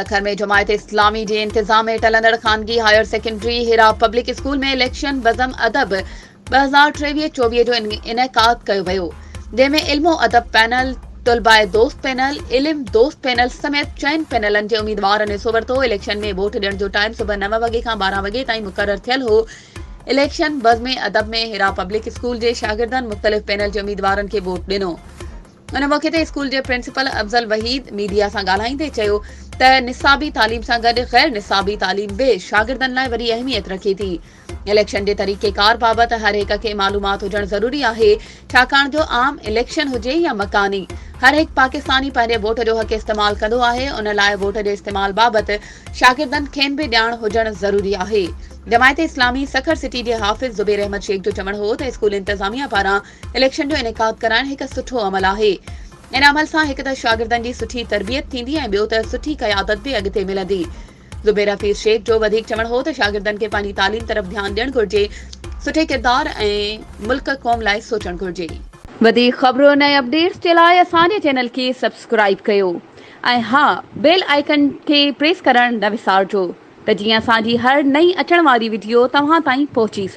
سکر ۾ جماعت اسلامي جي انتظام هيٺ هلندڙ خانگي higher secondary Hira public school ۾ election بزم ادب 2023 24 جو انعقاد ڪيو ويو، جنهن ۾ علم و ادب پينل، طلباء دوست پينل، علم دوست پينل سميت چئن پينلن جي اميدوارن حصو ورتو. اليڪشن ۾ ووٽ ڏيڻ جو ٽائيم صبح نو وڳي کان 12 وڳي تائين مقرر ٿيل هو. اليڪشن بزم ادب ۾ حرا پبلڪ اسڪول جي شاگردن مختلف پينل جي اميدوارن کي ووٽ ڏنو. ان موقعي تي اسڪول جي پرنسپل افضل وحيد ميڊيا سان ڳالهائيندي چيو ته نصابي تعليم سان گڏ غير نصابي تعليم به شاگردن لاء وڏي اهميت رکي ٿي. اليڪشن جي طريقيڪار بابت هر هڪ کي معلومات هجڻ ضروري آهي ڇاڪاڻ جو عام اليڪشن هجي يا مڪاني هر هڪ پاڪستاني پنهنجي ووٽ جو حق استعمال ڪندو آهي ان لاء ووٽ جي استعمال بابت شاگردن کين به ڄاڻ هجڻ ضروري آهي. جماعت اسلامي سکر سٽي جي حافظ زبير احمد شيخ جو چوڻ هو ته اسڪول انتظاميا پاران اليڪشن جو انعقاد ڪرائڻ هڪ سٺو عمل آهي. ان عمل سان هڪ ته شاگردن جي سٺي تربيت ٿيندي ۽ ٻيو ته سٺي قيادت به اڳتي ملندي. زبير حفيظ شيخ جو وڌيڪ چوڻ هو ته شاگردن کي پنهنجي تعليم طرف ڌيان ڏيڻ گهرجي، سٺي ڪردار ۽ ملڪ قوم لاء سوچڻ گهرجي. وڌيڪ خبرن ۽ اپڊيٽس جي لاء اسان جي چينل کي سبسڪرائيب ڪيو ۽ ها بيل آئيڪن کي پريس ڪرڻ نه وسارجو ته جيئن اسان جي هر نئين اچڻ واري وڊيو توهان تائين پهچي سگهي.